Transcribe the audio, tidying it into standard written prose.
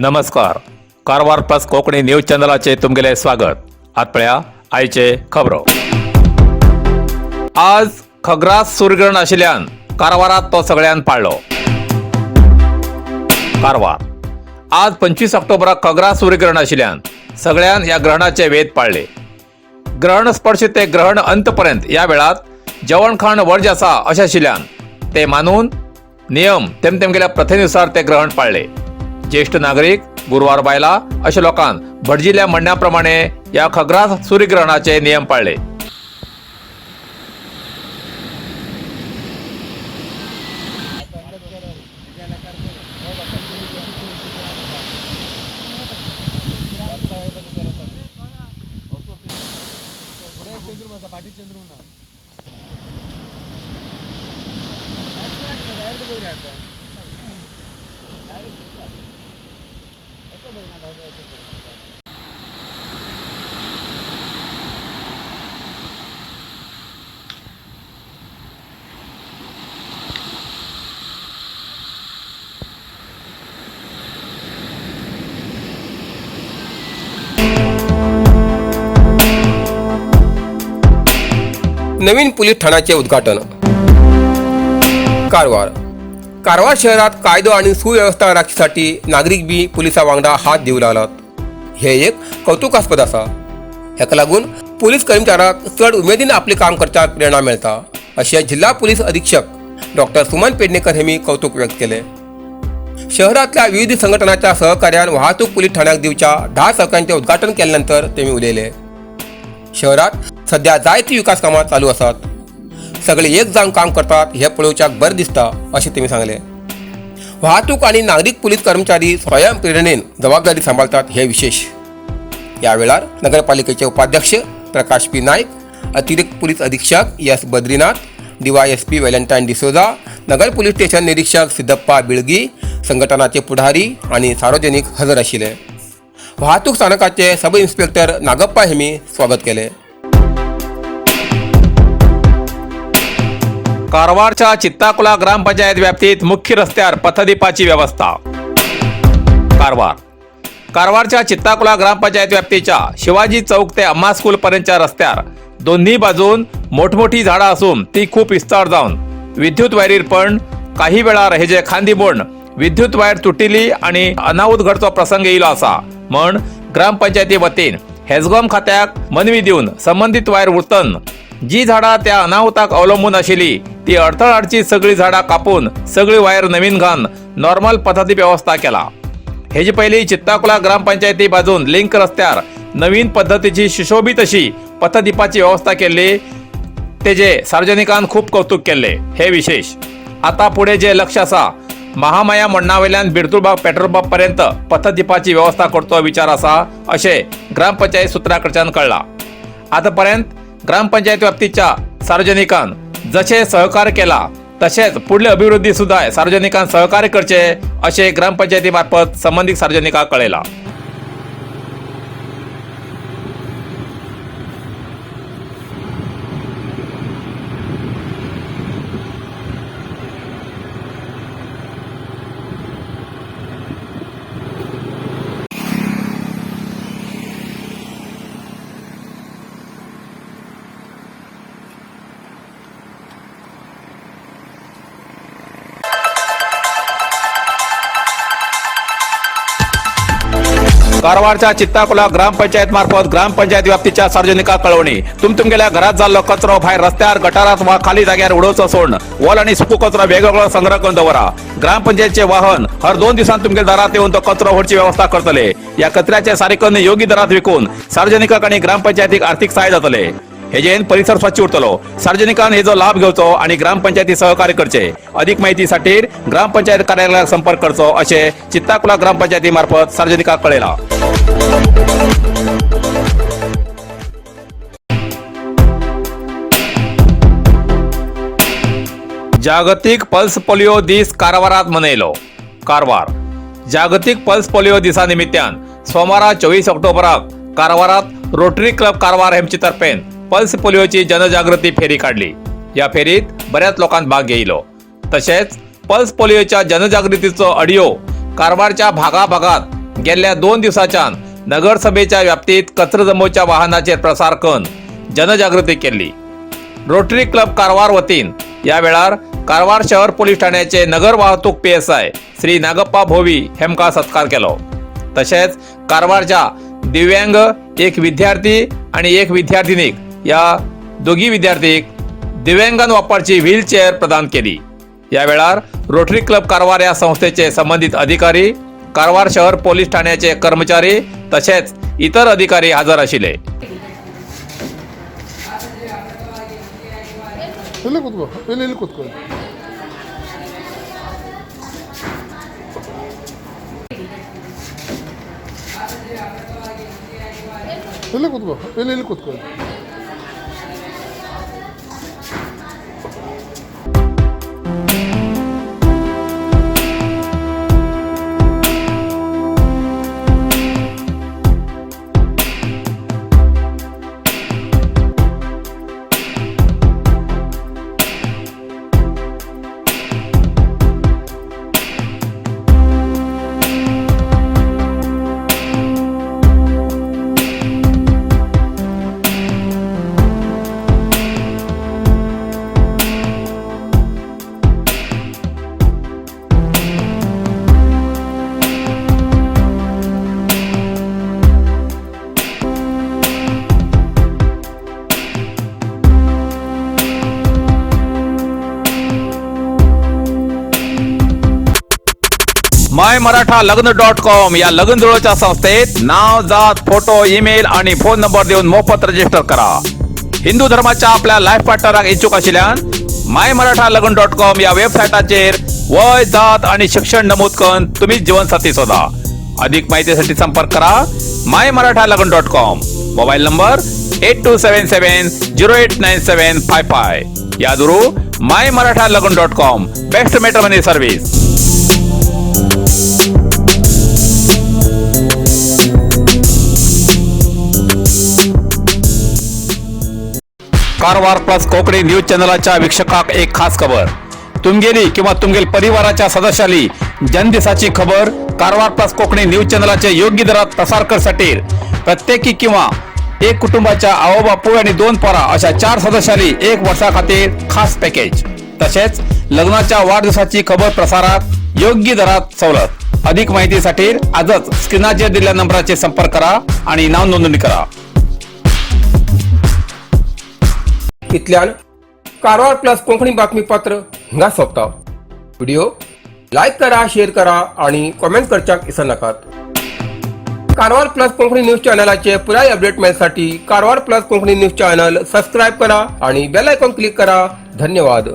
नमस्कार, Karwar plus Konkani news चॅनलाचे तुमगेले स्वागत. आत पळया आयचे खबरो. आज खग्रास सूर्यग्रहण आशिल्ल्यान कारवारात तो सगळ्यान पाळ्ळो. कारवार आज 25 ऑक्टोबराक खग्रास सूर्यग्रहण आशिल्ल्यान सगळ्यान ह्या ग्रहणाचे वेध पाळ्ळे. ग्रहण स्पर्श ते ग्रहण अंतपर्यंत या वेळात जेवण खाण वर्ज आसा अशें आशिल्ल्यान ते मानून नियम तेम तेमगेल्या प्रथेनुसार ते ग्रहण पाळ्ळे. ज्येश्ठ नागरीक, गुरवार बायलां अशा लोकांक भटजील्या म्हणण्या प्रमाणे ह्या खग्रास सूर्यग्रहणाचे नियम पाळ्ळे. नवीन पोलीस ठाण्याचे उद्घाटन. कारवार. कारवार शहरात कायदो आणि सुव्यवस्था राखीसाठी नागरीक बी पुलिसा वांगडा हात दिवं लागलात, हे एक कौतुकास्पद आसा. हेका लागून पोलीस कर्मचाऱ्यांक चड उमेदीन आपलें काम करपाक प्रेरणा मेळटा, अशें जिल्हा पोलीस अधीक्षक डॉक्टर सुमन पेडणेकर हेमी कौतुक व्यक्त केलें. शहरातल्या विविध संघटनांच्या सहकार्यान वाहतूक पोलीस ठाण्याक दिवच्या 10 चौक्यांचे उद्घाटन केल्या नंतर तेमी उलयले. शहरात सध्या जायती विकास कामां चालू आसात. सगळे एक जावन काम करतात हे पळोवच्याक बरें दिसता, अशें तेमी सांगलें. वाहतूक आनी नागरीक पोलीस कर्मचारी स्वयंप्रेरणेन जबाबदारी सांबाळतात हे विशेष. ह्या वेळार नगरपालिकेचे उपाध्यक्ष प्रकाश पी नायक, अतिरिक्त पोलीस अधीक्षक एस बद्रीनाथ, डीवायएसपी व्हॅलेंटायन डिसोजा, नगर पोलीस स्टेशन निरीक्षक सिद्धप्पा बिळगी, संघटनाचे पुढारी आनी सार्वजनिक हजर आशिल्ले. वाहतूक स्थानकाचे सब इन्स्पेक्टर नागप्पा हेमी स्वागत केले. कारवारच्या चित्ताकुला ग्रामपंचायत व्याप्तीत मुख्य रस्त्यार पथदीपाची व्यवस्था. कारवार. कारवारच्या चित्ताकुला ग्रामपंचायत व्याप्तीच्या शिवाजी चौक ते अम्मा स्कूल पर्यंतच्या रस्त्यार दोन्ही बाजून मोठमोठी झाडां असून ती खूप विस्तार जावन विद्युत वायरीर पण काही वेळार हेजे खांदी मोडून विद्युत वायर तुटिली आणि अनाहूत घडचो प्रसंग येयलो आसा. म्हण ग्रामपंचायती वतीन हेजगॉम खात्याक मनवी दिवन संबंदीत वायर उरतन जी झाडां त्या अनाहुताक अवलंबून आशिल्ली ती अडथळ हाडची सगळी झाडां कापून सगळी वायर नवीन घालून नॉर्मल पथदीप व्यवस्था केला. हेजे पयलीं चित्ताकुला ग्रामपंचायती बाजून लिंक रस्त्यार नवीन पद्दतीची सुशोभीत अशी पथदीपाची व्यवस्था केल्ली, तेजे सार्वजनिकान खूब कौतुक केल्ले हे विशेष. आता पुढे जे लक्ष आसा, महामाया मोडणावयल्यान बिरतुलबाग पेट्रोल पंप पर्यंत पथदीपाची व्यवस्था करचो विचार आसा, अशें ग्रामपंचायत सुत्रा कडच्यान कळ्ळां. आतापर्यंत ग्रामपंचायत व्याप्तीच्या सार्वजनिकान जशें सहकार्य केला, तशेंच पुढले अभिवृद्धी सुद्धा सार्वजनिकान सहकार्य करचे, अशें ग्रामपंचायती मार्फत संबंधित सार्वजनिकांक कळयलां. कारवारच्या चित्ताकुला ग्रामपंचायत मार्फत ग्रामपंचायत व्याप्तीच्या सार्वजनिका कळवणी. तुमगेल्या घरात जाल्लो कचरो भायर रस्त्यार, गटारात वा खाली जाग्यार उडोवचो सोडून ओल आणि सुको कचरो वेगवेगळो संग्रह करून दवरा. ग्रामपंचायतचे वाहन हर 2 दिवसांत तुमच्या दारात येऊन तो कचरो व्हरची व्यवस्था करतले. या कचऱ्याचे सारिकन योग्य दरात विकून सार्वजनिकांक आणि ग्रामपंचायतीक आर्थिक सहाय्य जातले. हेजेन परिसर स्वच्छ उरतलो. सार्वजनिकान हेजो लाभ घेवचो आणि ग्रामपंचायती सहकार्य करचे. अधिक माहितीसाठी ग्रामपंचायत कार्यालयात संपर्क करचो, असे चित्ताकुला ग्रामपंचायती मार्फत सार्वजनिकांक कळयला. जागतिक पल्स पोलिओ दीस कारवारात मनयलो. कारवार. जागतिक पल्स पोलिओ दिसा निमित्तान सोमारा 24 ऑक्टोबराक कारवारात रोटरी क्लब कारवार हेमचे तर्फेन पल्स पोलिओची जनजागृती फेरी काडली. ह्या फेरीत बऱ्याच लोकांक भाग घेयलो. तशेंच पल्स पोलिओच्या जनजागृतीचो ऑडिओ कारवारच्या भागाभागात गेल्ल्या 2 दिसांच्यान नगरसभेच्या व्याप्तीत कचरो जमोवच्या वाहनाचेर प्रसार करून जनजागृती केल्ली. रोटरी क्लब कारवार वतीन या वेळार कारवार शहर पोलीस ठाण्याचे नगर वाहतूक PSI Shri Nagappa Bhovi हेमकां सत्कार केलो. तशेंच कारवारच्या दिव्यांग एक विद्यार्थी आणि एक विद्यार्थिनीक या दोगी विद्यार्थीक दिव्यांगान वापरची व्हीलचेअर प्रदान केली. या वेळार रोटरी क्लब कारवार या संस्थेचे संबंधित अधिकारी, कारवार शहर पोलीस ठाण्याचे कर्मचारी तसेच इतर अधिकारी हजर आशिल्ले. ಇಲ್ಲಿ ಕೂತ್ಕೋ, ಇಲ್ಲಿ ಇಲ್ಲಿ ಕೂತ್ಕೋ. ಇಲ್ಲಿ ಕೂತ್ಕೋ, ಇಲ್ಲಿ ಇಲ್ಲಿ ಕೂತ್ಕೋ. माय मराठा लग्न डॉट कॉम या लग्न जुळोच्या संस्थेत नाव, जात, फोटो, ईमेल आणि फोन नंबर देऊन मोफत रजिस्टर करा. हिंदू धर्माच्या आपल्या लाईफ पार्टनराक इच्छुक आशिल्ल्यान माय मराठा लग्न डॉट कॉम या वेबसाईटाचेर वय, जात आणि शिक्षण नमूद करून तुम्ही जीवनसाथी शोधा. अधिक माहितीसाठी संपर्क करा my Maratha Lagna dot com, mobile number 8277089755. या दुरू my Maratha Lagna dot com, best matrimony service. Karwar plus Konkani news चॅनलाच्या वीक्षकाक एक खास खबर. तुमगेली किंवा तुमगेल परिवाराच्या सदस्याली जनदिसाची खबर कारवार प्लस कोकणी न्यूज चॅनलाचे योग्य दरात प्रसार करसाठी प्रत्येकी किंवा एक कुटुंबाच्या आओ बापूय आणि 2 पोरा अशा 4 सदस्याली 1 वर्षा खातीर खास पॅकेज. तसेच लग्नाच्या वाढदिवसाची खबर प्रसारात योग्य दरात सवलत. अधिक माहितीसाठी आजच स्क्रीनाचेर दिलेल्या नंबराचे संपर्क करा आणि नाव नोंदणी करा. इतल्यान कारवार प्लस कोंकणी बातमीपत्र हांगा सोंपता. व्हिडिओ लायक करा, शेअर करा आणि कॉमेंट करच्याक विसरनाकात. कारवार प्लस कोंकणी न्यूज चॅनलाचे पुराय update मेळसाठी Karwar plus Konkani news channel subscribe करा आणि बेल आयकॉन क्लिक करा. धन्यवाद.